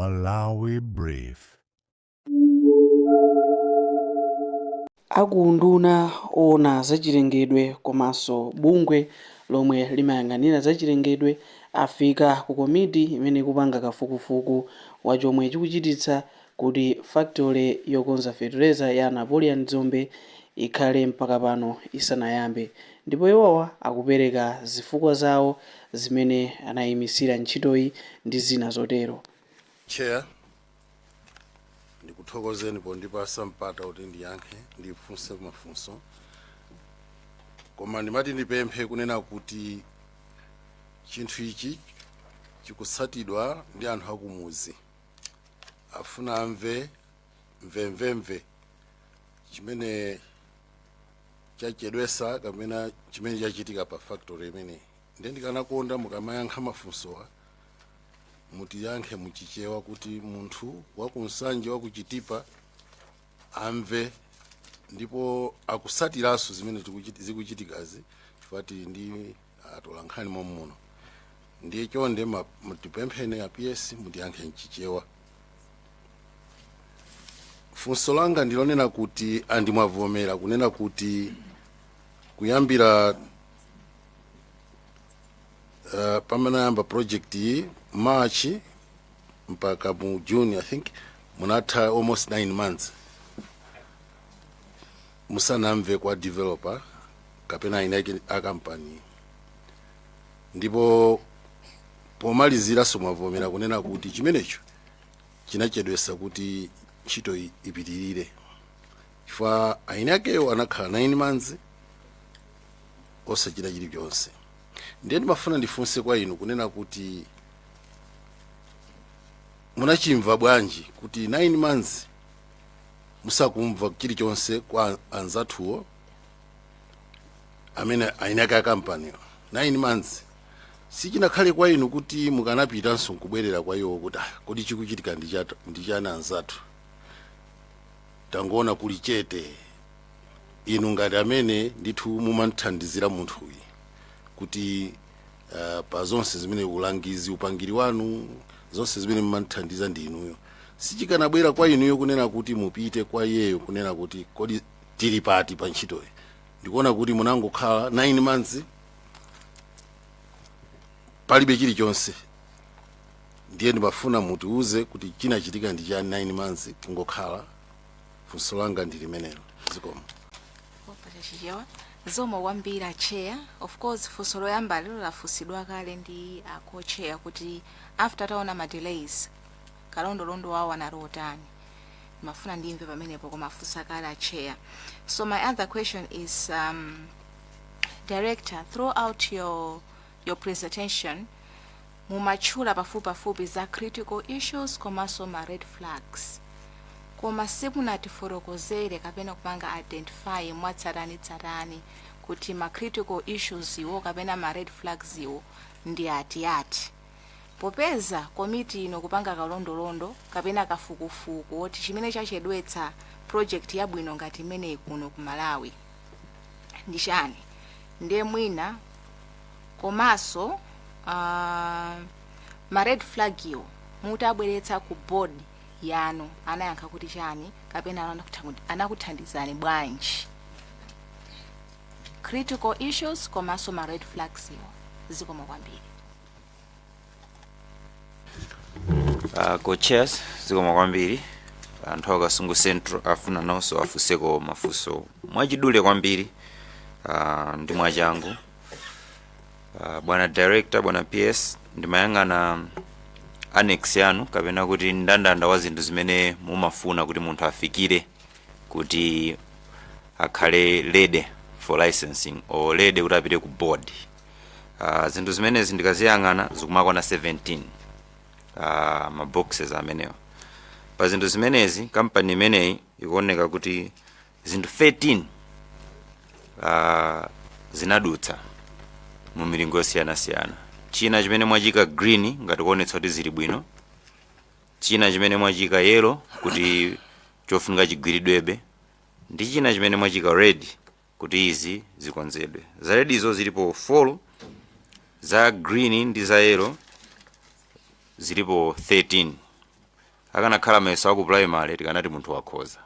Malawi Brief. Aku unduna owona zachilengedwe komanso bungwe lomwe limayang'anira zachilengedwe afika ku komiti imene ikupanga kafukufuku wa chomwe chikuchititsa kuti factory yokonza fetereza ya Napoleon Dzombe ikhale mpaka pano isanayambe, ndipo iwowa akupereka zifukwa zawo zimene anayimisira ntchitoyi ndi zina zotero. Chair, ndikuthokozeni pondipasa mpata kuti ndiyankhe, ndifunse mafunso, koma ndimati ndipemphe kunena kuti chinthu ichi chikutsatidwa ndi anthu akumuzi, afuna amve mvemvemve chimene chachedwesa kapena chimene chachitika pa factory imeneyi. Ndiye ndikanakonda mukamayankha mafunsowa mutiyankhe muchichewa kuti munthu wakuNsanje, wakuChitipa amve, ndipo akusatiranso zimene zikuchitikazi chifukwa tili ndi atolankhani mommuno. Ndiye chonde mutipempheni a PS mutiyankhe mchichewa. Funso langa ndilonena kuti andimwavomera kunena kuti kuyambira pamanayamba project iyi March mpaka mu June, I think munatha almost 9 months musanamve kwa developer kapena eni a kampani, ndipo pomaliziranso mwavomera kunena kuti chimenecho chinachedwesa kuti ntchito ipitirire chifukwa eni akewo anakhala 9 months osachita chilichonse. Ndiye ndimafuna ndifunse kwa inu kunena kuti munachimva bwanji kuti 9 months musakumva chilichonse kwa anzathuwo amene eni ake a kampaniyo? 9 months sichinakhale kwa inu kuti mukanapitanso nkubwerera kwa iwo kuti, "Ah, kodi chikuchitika ndi chani anzathu? Tangoona kuli chete." Inu ngati amene ndithu mumanthandizira munthuyi kuti pa zonse zimene ulangizi, upangiri wanu, zonse zimene mumanthandiza ndi inuyo, sichikanabwera kwa inuyo kunena kuti mupite kwa iyeyo kunena kuti, "Kodi tili pati pa ntchitoyi? Ndikuona kuti munangokhala 9 months palibe chilichonse." Ndiye ndimafuna mutiuze kuti chinachitika ndi chani 9 months kungokhala. Funso langa ndi limenelo. Zikomo. Popata Chichewa. Zikomo kwambiri, Chair. Of course, funso loyamba lero lafunsidwa kale ndi a co-chair kuti after taona ma delays, kalondolondo wawo anali otani. Mafuna ndimve pamenepo, koma afunsa kale a chair. So my other question is, Director, throughout your presentation mumatchula pafupipafupi za critical issues komanso ma red flags, koma simunatifotokozere kapena kupanga identify mwatsatanitsatani kuti ma critical issues iwo kapena ma red flags iwo ndi ati ati, popeza komiti ino kupanga kalondolondo kapena kafukufuku woti chimene chachedwetsa project yabwino ngati imeneyi kuno ku Malawi ndi chani. Ndiye mwina komanso ma red flag iwo mutabweretsa ku board yanu, anayankha kuti chani kapena anakuthandizani bwanji? Critical issues komanso ma red flags iwo. Zikomo kwambiri. Co-chairs, zikomo kwambiri. Anthu a Kasungu Central afuna nonso afunseko mafunso mwachidule kwambiri ndi mwachangu. Bwana Director, bwana PS, ndimayang'ana annex yanu kapena kuti ndandanda wa zinthu zimene mumafuna kuti munthu afikire kuti akhale ready for licensing or ready kuti apite ku board. Zinthu zimenezi ndikaziyang'ana zikumakwana 17, ma boxes amenewa. Pa zinthu zimenezi, kampani imeneyi ikuoneka kuti zinthu 13 zinadutsa mu milingo yosiyanasiyana. China chimene mwachika green ngati kuonetsa kuti zili bwino, china chimene mwachika yellow kuti chofunika chigwiridwebe, ndi china chimene mwachika red kuti izi zikonzedwe. Za red izo zilipo 4, za green ndi za yellow zilipo 13. Akanakhala mayeso aku primary, tikanati munthu wakhoza,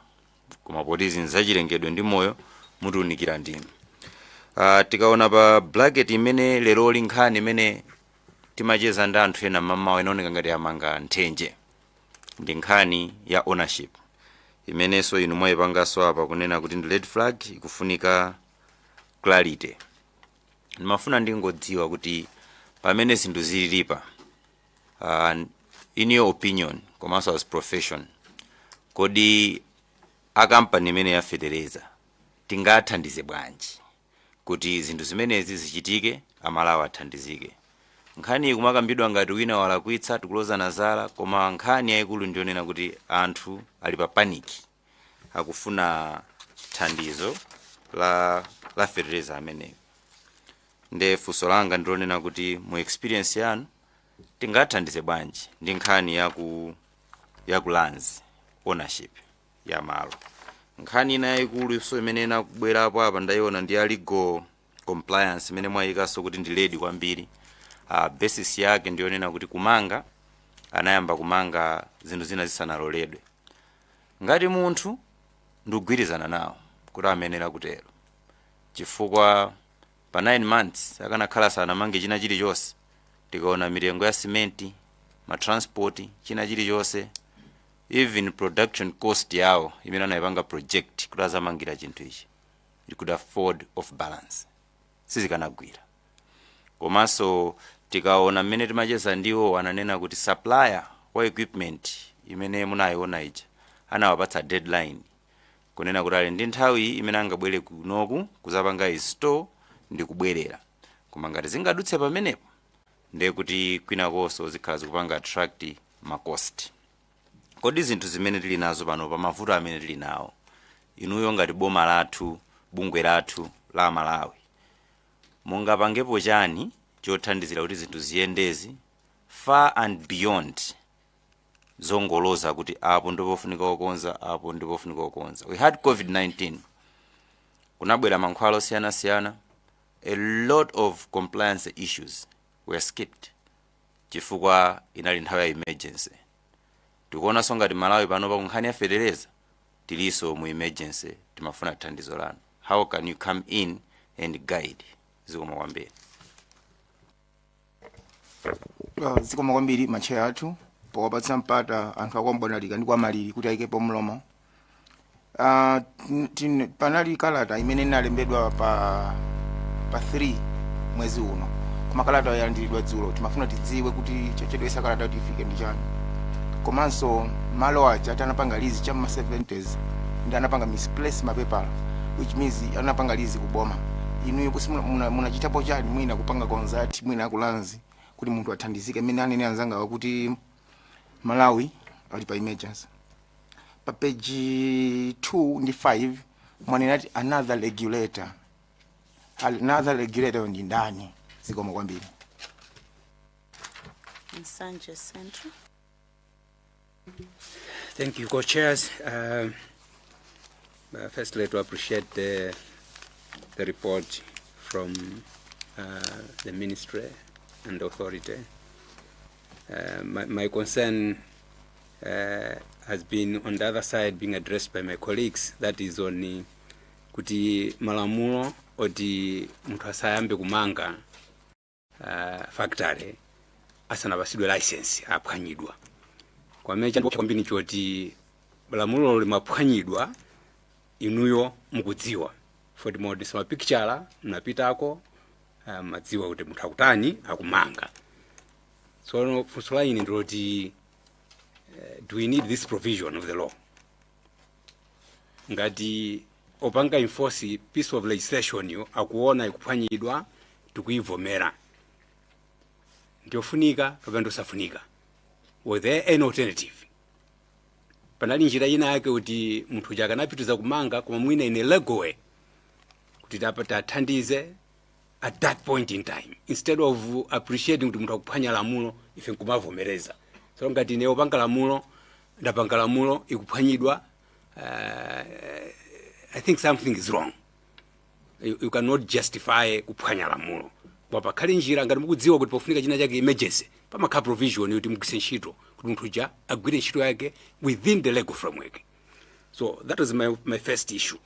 koma poti zinthu zachilengedwe ndi moyo, mutiunikira ndinu. Tikaona pa bracket imene leroli nkhani imene timacheza ndi anthu ena mmamawa inaoneka ngati amanga nthenje, ndi nkhani ya ownership imenenso inu mwayipanganso apa kunena kuti ndi red flag, ikufunika clarity. Ndimafuna ndingodziwa kuti pamene zinthu zililipa, in your opinion komanso as profession, kodi akampani imene yafetereza tingathandize bwanji kuti zinthu zimenezi zichitike, Amalawi athandizike? Nkhani iyi kumakambidwa ngati wina walakwitsa, tikulozana zala, koma nkhani yayikulu ndionena kuti anthu ali pa panic, akufuna thandizo la fetereza ameneyo. Nde funso langa ndilonena kuti mu experience yanu tingathandize bwanji ndi nkhani yaku lands ownership ya malo? Nkhani ina yayikulu so imene inakubwerapo apa ndayiona ndi ya legal compliance imene mwayikanso kuti ndi red kwambiri. Basis yake ndiyonena kuti kumanga, anayamba kumanga zinthu zina zisanaloledwe. Ngati munthu ndikugwirizana nawo kuti amenera kutero, chifukwa pa 9 months akanakhala sanamange china chilichonse, tikaona mitengo ya simenti, matransport, china chilichonse, even production cost yawo imene anayipanga project kuti azamangira chinthu ichi, it could afford off balance, sizikanagwira. Komanso tikaona mmene timacheza ndiwo, ananena kuti supplier wa equipment imene munayiona ija anawapatsa deadline kunena kuti ali ndi nthawi imene angabwere kunoku kuzapanga install ndi kubwerera, koma ngati zingadutse pamenepo, ndiye kuti kwinakonso zikhala zikupanga attract ma cost. Kodi zinthu zimene tili nazo pano, pa mavuto amene tili nawo, inuyo ngati boma lathu, bungwe lathu la Malawi, mungapangepo chani chothandizira kuti zinthu ziyendezi far and beyond zongoloza kuti apo ndipofunika kukonza, apo ndipofunika kukonza? We had COVID-19, kunabwera mankhwala osiyanasiyana, a lot of compliance issues were skipped chifukwa inali nthawi ya emergency. Tikuonanso ngati Malawi pano pa nkhani ya fetereza tilinso mu emergency. Timafuna thandizo lanu. How can you come in and guide? Zikomo kwambiri. Zikomo kwambiri ma chair athu powapatsa mpata anthu akwambonalika ndi kwamaliri kuti ayikepo mlomo. Panali kalata imene inalembedwa pa 3 mwezi uno, koma kalata yalandiridwa dzulo. Timafuna tidziwe kuti chochedwesa kalata kuti ifike ndi chani. Komanso malo aja anapanga lease cha ma 70s ndi anapanga misplace mapepala, which means anapanga lease kuboma. Inuyo kusi munachitapo chani, mwina kupanga consult mwina aku lands, kuti munthu athandizike, mmene anene anzanga kuti Malawi ali pa emergency? Pa page 2 ndi 5 mwanena ati another regulator. Another regulator ndi ndani? Zikomo kwambiri. Nsanje Central. Thank you, co-chairs. Firstly, to appreciate the report from the ministry and authority. My concern has been on the other side being addressed by my colleagues, that is on kuti malamulo oti munthu asayambe kumanga factory asanapasidwe license aphwanyidwa. Kwamene chandiopsa kwambiri choti lamulo limaphwanyidwa inuyo mukudziwa, foti maodisa mapikichala mnapitako, madziwa kuti munthu akutani, akumanga. Tsono funso la ine ndiloti, do we need this provision of the law ngati opanga enforce piece of legislation yo akuona ikuphwanyidwa, tikuivomera? Ndiofunika kapena ndosafunika? Was there any alternative? Panali njira ina yake kuti munthu uja akanapitiriza kumanga, koma mwina in a legal way, kuti tathandize at that point in time, instead of appreciating kuti munthu akuphwanya lamulo, ife nkumavomereza? So ngati ine opanga lamulo ndapanga lamulo, ikuphwanyidwa, I think something is wrong. You cannot justify kuphwanya lamulo, koma pakhale njira. Ngati mukudziwa kuti pofunika china chake emergency, pamakhala provision yoti mugwise ntchito kuti. Kuti munthu uja agwire ntchito yake within the legal framework. So that was my first issue,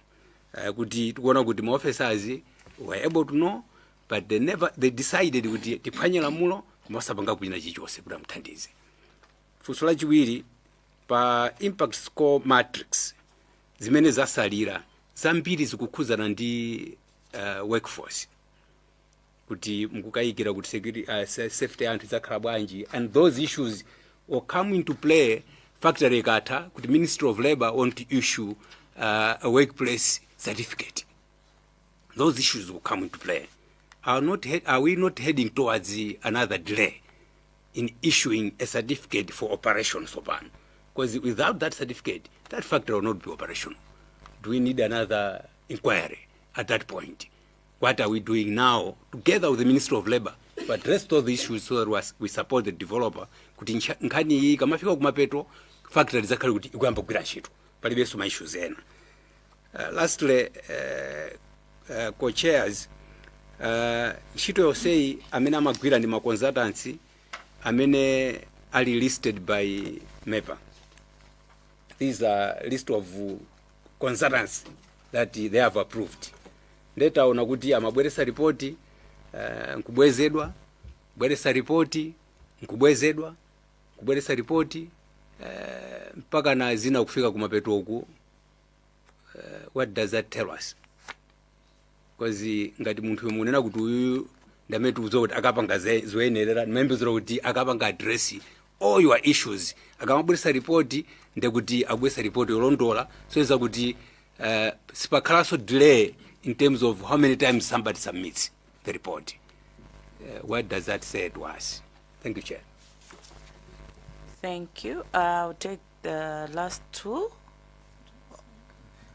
kuti tikuona kuti ma officers were able to know, but they never, they decided kuti tiphwanye lamulo koma osapanga kwina chilichonse kuti amuthandize. Funso lachiwiri, pa impact score matrix, zimene zasalira zambiri zikukhuzana ndi workforce, kuti mukukayikira kuti security, safety ya anthu idzakhala bwanji, and those issues will come into play factory ikatha, kuti Ministry of Labor want to issue a workplace certificate. Those issues will come into play. Are we not heading towards another delay in issuing a certificate for operation sopano? Because without that certificate, that factory will not be operational. Do we need another inquiry at that point? What are we doing now together with the Ministry of Labor to address those issues so that we support the developer kuti nkhani iyi kamafika kumapeto, factory zakhale kuti ikuyamba kugwira ntchito, palibenso ma issues ena? Lastly, co-chairs, ntchito yonseyi amene amagwira ndi ma consultants amene ali listed by MEPA. These are list of consultants that they have approved. Ndetaona kuti amabweresa ripoti, nkubwezedwa, bweresa ripoti, nkubwezedwa, kubweresa ripoti, mpaka na zina kufika kumapeto uku. What does that tell us? Because ngati munthu munena kuti uyu ndamene tikudziwa kuti akapanga zoyenerera, ndimayembezera kuti akapanga address all your issues. Akamabweresa ripoti, ndekuti akubweresa ripoti yolondola, soyeza kuti sipakhalanso delay in terms of how many times somebody submits the report. What does that say to us? Thank you, Chair. Thank you. I'll take the last two.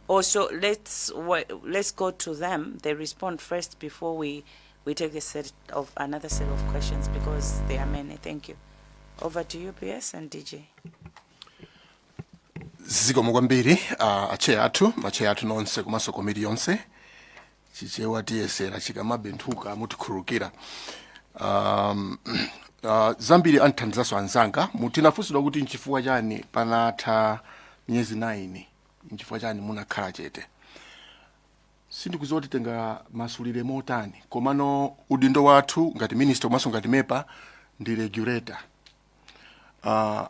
Also, let's go to them. They respond first before we take a set of another set of questions, because there are many. Thank you. Over to you, PS and DG. Zikomo kwambiri, a chair athu, ma chair athu nonse komanso komiti yonse. Chichewa tiyesera, chikamabenthuka mutikhululukira. Zambiri anthandizaso anzanga. Tinafunsidwa kuti nchifukwa chani panatha miyezi 9, nchifukwa chani munakhala chete. Sindikudziwa kuti tenga masulire motani, komano udindo wathu ngati minister komanso ngati MEPA ndi regulator.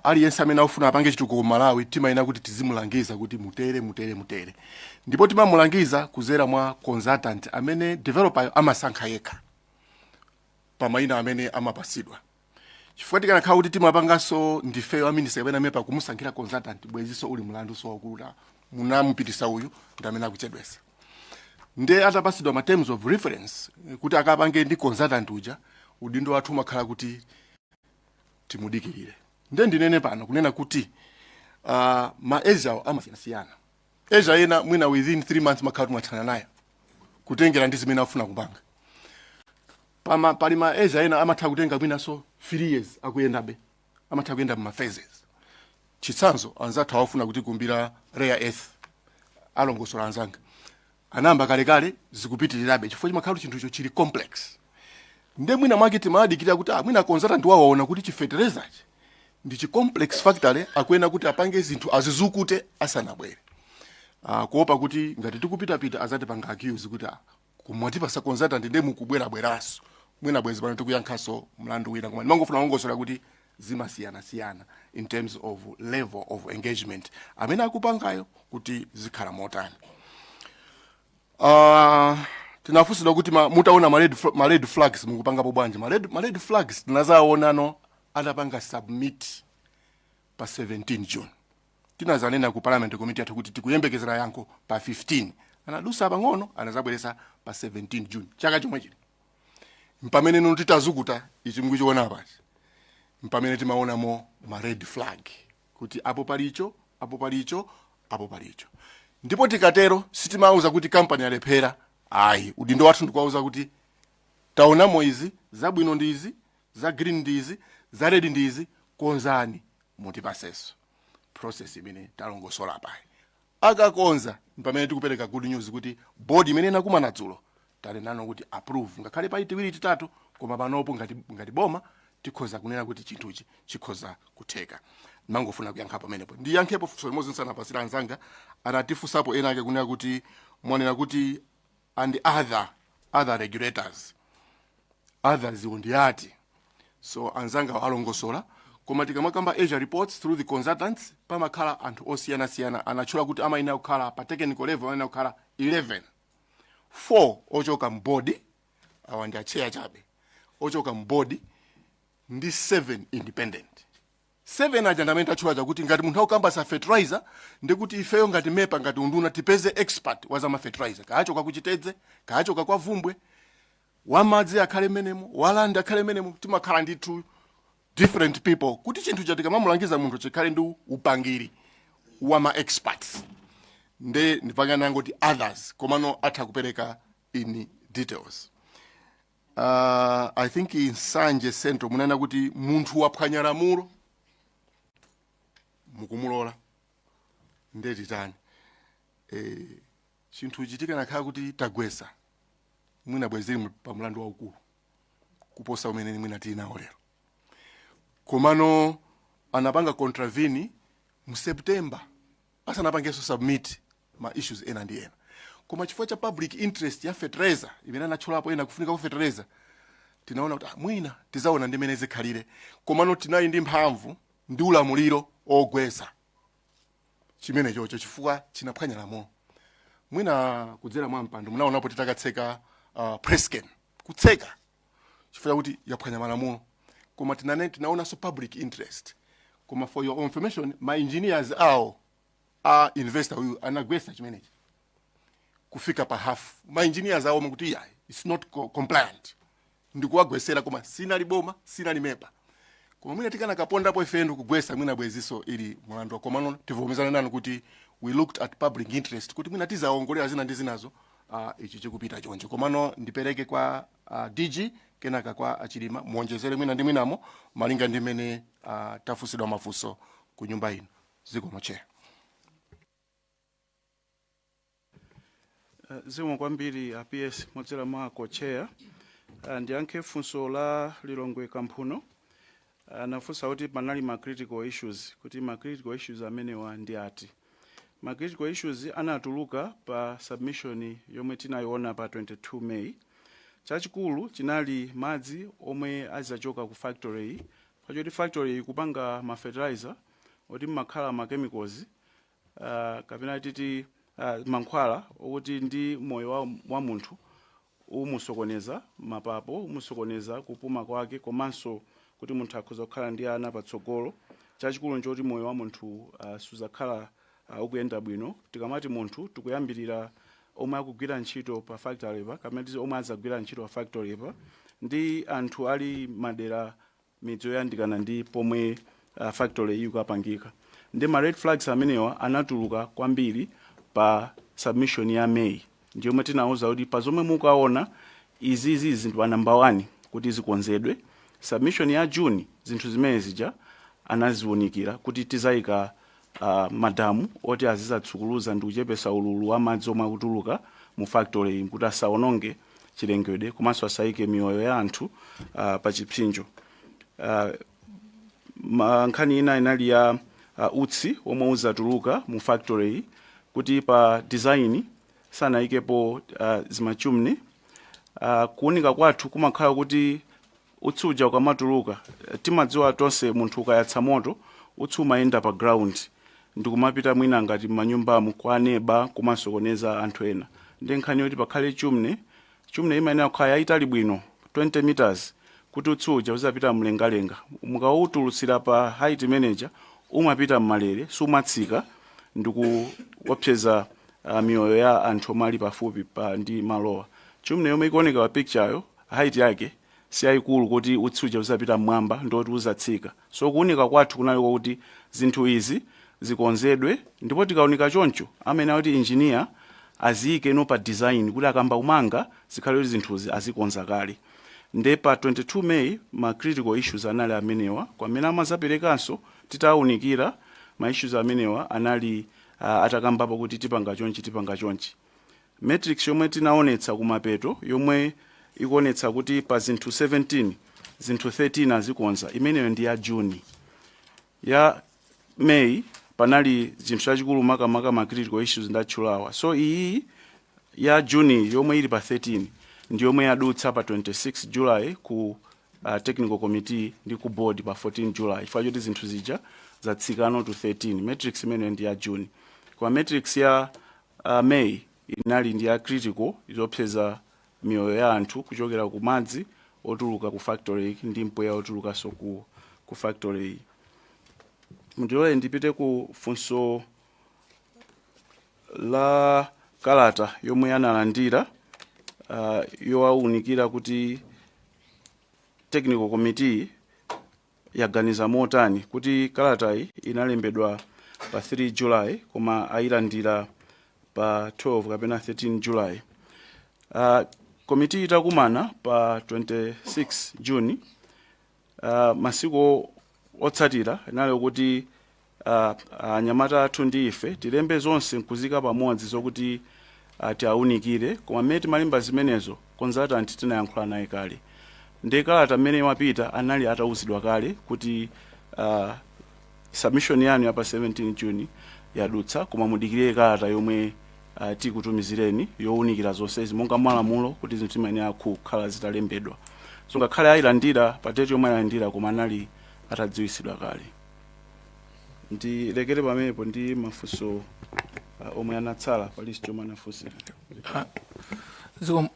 Aliyense amene akufuna apange chitukuko ku Malawi, timayena kuti tizimulangiza kuti mutere, mutere, mutere, ndipo timamulangiza kuzera mwa consultant amene developer amasankha yekha pa mayina amene amapasidwa, chifukwa tikanakhala kuti timapanganso ndifeyo a minister kapena MEPA kumusankhira consultant, bwezinso uli mlandu so wakulu, munamupitisa uyu ndi amene akuchedwesa. Nde atapasidwa ma terms of reference kuti akapange ndi consultant uja, udindo wathu umakhala kuti timudikirire. Nde ndinene pano kunena kuti ma ESIA amasiyanasiyana. ESIA ena mwina within 3 months makhala timathana nayo, kutengera ndi zimene afuna kupanga. Pali ma ESIA ena amatha kutenga mwinanso 3 years akuyendabe, amatha kuyenda ma phases. Chitsanzo, anzathu awafuna kuti kumbira rare earth, alongosola anzanga, anayamba kalekale, zikupitirirabe chifukwa chimakhala kuti chinthucho chili complex. Nde mwina mwake timadikirira kuti mwina consultant wawaona kuti chifeterezachi ndi chi complex factory, akuyena kuti apange zinthu azizukute asanabwere, kuopa kuti ngati tikupitapita azatipanga accuse kuti kumwatipasa consultant nde mukubwerabweranso. Mwina bwezi pano tikuyankhanso mlandu wina, koma ndimangofuna kulongosola kuti zimasiyanasiyana in terms of level of engagement amene akupangayo kuti zikhala motani. Tinafunsidwa kuti mutaona ma red flags mukupangapo bwanji? Ma red flags tinazaonano atapanga submit pa 17 June. Tinazanena ku parliament committee yathu kuti tikuyembekezera yankho pa 15. Anadusa pang'ono, anazabweresa pa 17 June chaka chomwe chino. Mpamene nuno titazukuta ichi mukuchiona apachi, mpamene timaonamo ma red flag kuti apo palicho, apo palicho, apo palicho. Ndipo tikatero sitimauza kuti kampani yalephera, ayi. Udindo wathu ndikuwauza kuti taonamo izi, zabwino ndi izi, za green ndi izi, za red ndi izi, konzani mutipasenso. Process imene talongosola apayi, akakonza pamene tikupereka good news kuti board imene inakumana dzulo tali nano kuti approve, ngakhale pali tiwiri titatu, koma panopo ngati boma Tikhoza kunena kuti chinthuchi chikhoza kutheka. Mangofuna kuyankha pamenepo. Ndiyankhepo funso limodzi nsanapasira anzanga. Anatifunsapo ena ake kunena kuti mwanena kuti "and other regulators". Others iwo ndi ati? So anzanga alongosola, koma tikamakamba ESIA reports through the consultants, pamakhala anthu osiyanasiyana. Anatchula kuti amayenera kukhala pa technical level, amayenera kukhala 11, 4 ochoka m'board, awa ndi acheya chabe ochoka m'board, ndi 7 independent. 7 aja ndamene tatchula, chakuti ngati munthu akukamba sa fertilizer, ndikuti ifeyo ngati MEPA, ngati unduna, tipeze expert wa zama fertilizer, kaachoka kuchitedze, kaachoka kwa Vumbwe, wamadzi akhale menemo, wa land akhale menemo. Timakhala ndithu different people kuti chinthu chatikamamulangiza munthu chikhale ndi upangiri wa ma experts. Nde ndipanga nangoti others, komano atha kupereka in details. I think Nsanje Central munena kuti munthu waphwanya lamulo, mukumulola, nde titani? Chinthu tikanakhala kuti tagwesa, mwina bwezili pa mlandu waukulu kuposa umene mwina tili nawo lero. Komano anapanga contravene mu September asanapangenso submit ma issues ena ndi ena. Koma chifukwa cha public interest ya fertilizer imene anatchulapo ena, kufunika ku fertilizer, tinaona kuti mwina tizaona ndi mene zikhalire. Komano tinali ndi mphamvu ndi ulamuliro ogwesa chimene chocho chifukwa chinaphwanya lamulo. Mwina kudzera mwa mpando munaonapo titakatseka Presscane, kutseka chifukwa chakuti yaphwanya malamulo, koma tinaonanso public interest. Koma for your information, ma engineers awo a investor uyu anagwesa chimenechi kufika pa half. Ma engineers awo makuti yeah, it's not compliant, ndikuwagwesera. Koma sinali boma, sinali MEPA. Koma mwina tikanakapondapo ifendu kugwesa, mwina bweziso ili mulandu. Komano tivomerezane nanu kuti we looked at public interest, kuti mwina tizaongolera zina ndi zinazo, ichi chikupita chonje. Komano ndipereke kwa DG, kenaka kwa Achilima, muonjezere mwina ndi mwinamo malinga ndi mmene tafunsidwa mafunso ku nyumba ino. Zikomo, Chair. Zikomo kwambiri a PS modzera mwa co-chair. Ndiyankhe funso la Lilongwe Kamphuno. Anafunsa kuti panali ma critical issues, kuti ma critical issues amenewa ndi ati. Ma critical issues anatuluka pa submission yomwe tinayiona pa 22 May. Chachikulu chinali madzi omwe azachoka ku factory iyi, pachoti factory iyi kupanga ma fertilizer oti mmakhala ma chemicals, kapena titi mankhwala okuti ndi moyo wa munthu umusokoneza mapapo, umusokoneza kupuma kwake, komanso kuti munthu akhoza kukhala ndi ana patsogolo. Chachikulu nchoti moyo wa munthu suzakhala ukuyenda bwino. Tikamati munthu, tikuyambirira omwe akugwira ntchito pa factory pa, kapena titi omwe azagwira ntchito pa factory pa, ndi anthu ali madera, midzi yoyandikana ndi pomwe factory iyi ikapangika. Ndi ma red flags amenewa anatuluka kwambiri pa submission ya May, ndiyomwe tinawuza kuti pa zomwe mukaona izizi zinthu pa number 1 kuti zikonzedwe. Submission ya June, zinthu zimene zija anaziwunikira kuti tizayika madamu oti azizatsukuluza ndi kuchepesa ululu wa madzi omwe akutuluka mu factory iyi, kuti asawononge chilengedwe komanso asayike miyoyo ya anthu pa chipsinjo. Nkhani ina inali ya utsi omwe uzatuluka mu factory iyi, kuti pa design sanayikepo zima chimney. Kuunika kwathu kumakhala kuti utsi uja ukamatuluka, timadziwa tonse munthu ukayatsa moto, utsi umayenda pa ground ndikumapita mwina ngati m'manyumbamo kwa neba, kumasokoneza anthu ena. Ndi nkhani yoti pakhale chimney. Chimney imayenera kukhala yayitali bwino, 20 meters, kuti utsi uja uzapita mlengalenga. Mukawutulutsira pa height manager, umapita mmalere, sumatsika ndikuopseza miyoyo ya anthu omwe ali pafupi pa ndi malowa. Chimney yomwe ikuoneka pa picture yo, height yake siyayikulu kuti utsi uja uzapita mmwamba ndoti uzatsika. So kuunika kwathu kunali kuti zinthu izi zikonzedwe, ndipo tikaunika choncho, amene akuti engineer aziyike no pa design kuti akamba kumanga zikhale kuti zinthuzi azikonza kale. Nde pa 22 May ma critical issues anali amenewa. Kwamene amazaperekanso titawunikira ma issues amenewa, anali atakambapo kuti tipanga chonchi, tipanga chonchi. Matrix yomwe tinaonetsa kumapeto, yomwe ikuonetsa kuti pa zinthu 17 zinthu 13 azikonza, imeneyo ndi ya Juni. Ya May panali zinthu chachikulu, makamaka ma critical issues ndatchulawa. So iyi ya Juni yomwe ili pa 13 ndi yomwe yadutsa pa 26 July ku technical committee ndi ku board pa 14 July, chifukwa choti zinthu zija zatsikano to 13. Matrix imeneyo ndi ya June, koma matrix ya May inali ndi ya critical zopseza miyoyo ya anthu kuchokera ku madzi otuluka ku factory ndi mpweya otulukanso ku factory iyi. Mundilole ndipite ku funso la kalata yomwe analandira yowaunikira kuti technical committee yaganiza motani, kuti kalatayi inalembedwa pa 3 July koma ayilandira pa 12 kapena 13 July. Komiti itakumana pa 26 June, masiku otsatira inali kuti anyamata athu ndi ife tilembe zonse nkuzika pamodzi zokuti tiawunikire. Koma mmene timalemba zimenezo, consultant tinayankhula naye kale, ndi kalata mmene imapita anali atawuzidwa kale kuti submission yanu ya pa 17 June yadutsa, koma mudikirire kalata yomwe tikutumizireni yowunikira zonsezi monga mwalamulo kuti zinthu zimayenera kukhala zitalembedwa. So ngakhale ayilandira pa date yomwe ayilandira, koma anali atadziwisidwa kale. Ndilekere pamenepo ndi mafunso omwe anatsala pa list yomwe anafunsira. Zikomo.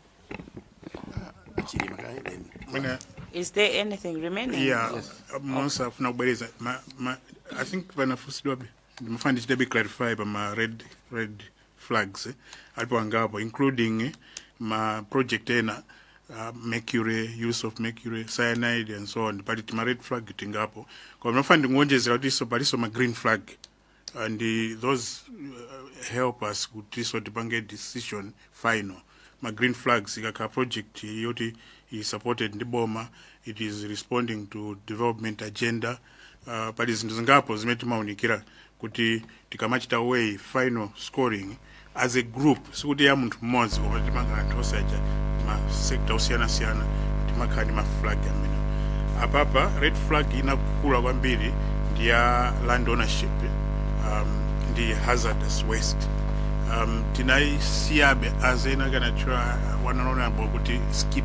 Chilima kaye then. Mwina. Is there anything remaining? Yeah, mosafuna kubwereza I think panafusidwabe, ndimafuna ndichitebe clarify pa ma red flags, eh, alipo angapo, including ma project ena, mercury, use of mercury, cyanide and so on. Pali tima red flag tingapo, koma ndimafuna ndingonjezera kuti so paliso ma green flag, and those help us kuti so tipange decision final. Ma green flags, ikakhala project yoti is supported ndi boma, it is responding to development agenda, pali zinthu zingapo zimene timaunikira kuti tikamachita weigh final scoring as a group, sikuti ya munthu mmodzi, koma timanga anthu onse aja, ma sector osiyanasiyana, timakhala ndi ma flag amene apapa. Red flag inakula kwambiri ndi ya land ownership ndi hazardous waste. Tinayisiyabe as ena kanatchula one honorable kuti skip.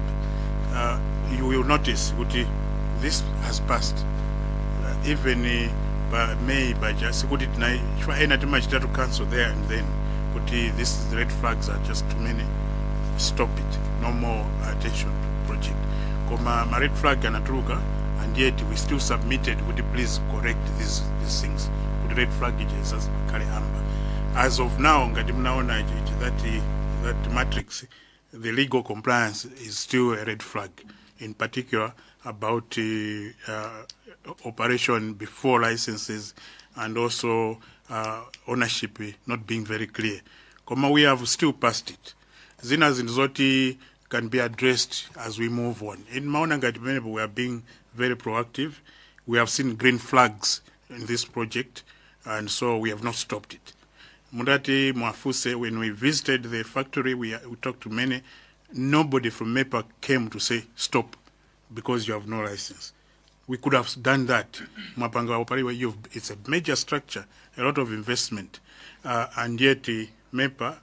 You will notice kuti this has passed even pa May paja, sikuti tinai chifukwa ena timachita to cancel there and then kuti this red flags are just too many, stop it, no more attention to project. Koma ma red flag anatuluka and yet we still submitted kuti please correct these things kuti red flag ija isakhale amber. As of now, ngati mnaona ichi that matrix, the legal compliance is still a red flag, in particular about operation before licenses and also ownership not being very clear. Koma we have still passed it. Zina zinthu zoti can be addressed as we move on. In maona ngati pamenepo we are being very proactive. We have seen green flags in this project and so we have not stopped it. Mundati mwafuse, when we visited the factory, we talked to many. Nobody from MEPA came to say stop because you have no license. We could have done that. Mwapanga operate, it's a major structure, a lot of investment, and yet MEPA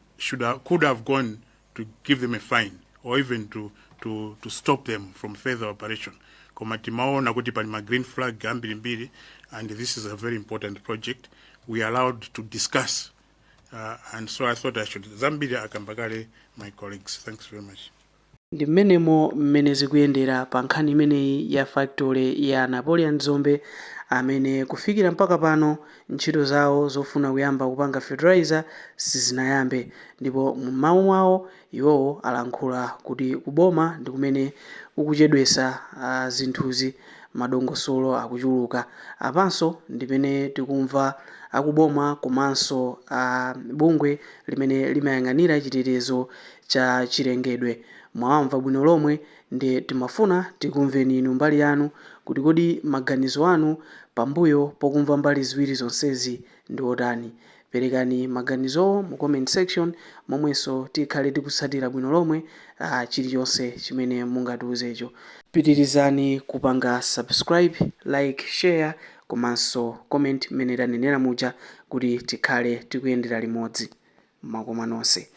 could have gone to give them a fine or even to stop them from further operation. Koma timaona kuti pali ma green flag ambirimbiri and this is a very important project. We are allowed to discuss, and so I thought I should. Zambiri akamba kale my colleagues. Thanks very much. Ndi mmenemo mmene zikuyendera pa nkhani imeneyi ya factory ya Napoleon Dzombe, amene kufikira mpaka pano ntchito zawo zofuna kuyamba kupanga fertilizer sizinayambe. Ndipo mmawu mwawo iwowo alankhula kuti kuboma ndi kumene kukuchedwesa zinthuzi, madongosolo akuchuluka. Apanso ndimene tikumva akuboma komanso bungwe limene limayang'anira chitetezo cha chilengedwe. Mwawamva bwino lomwe. Ndi timafuna tikumveni inu mbali yanu kuti kodi maganizo anu pambuyo pokumva mbali ziwiri zonsezi ndi otani. Perekani maganizowo mu comment section, momwenso tikhale tikutsatira bwino lomwe chilichonse chimene mungatiuzecho. Pitirizani kupanga subscribe, like, share komanso comment mmene tanenera muja kuti tikhale tikuyendera limodzi. Makoma nonse.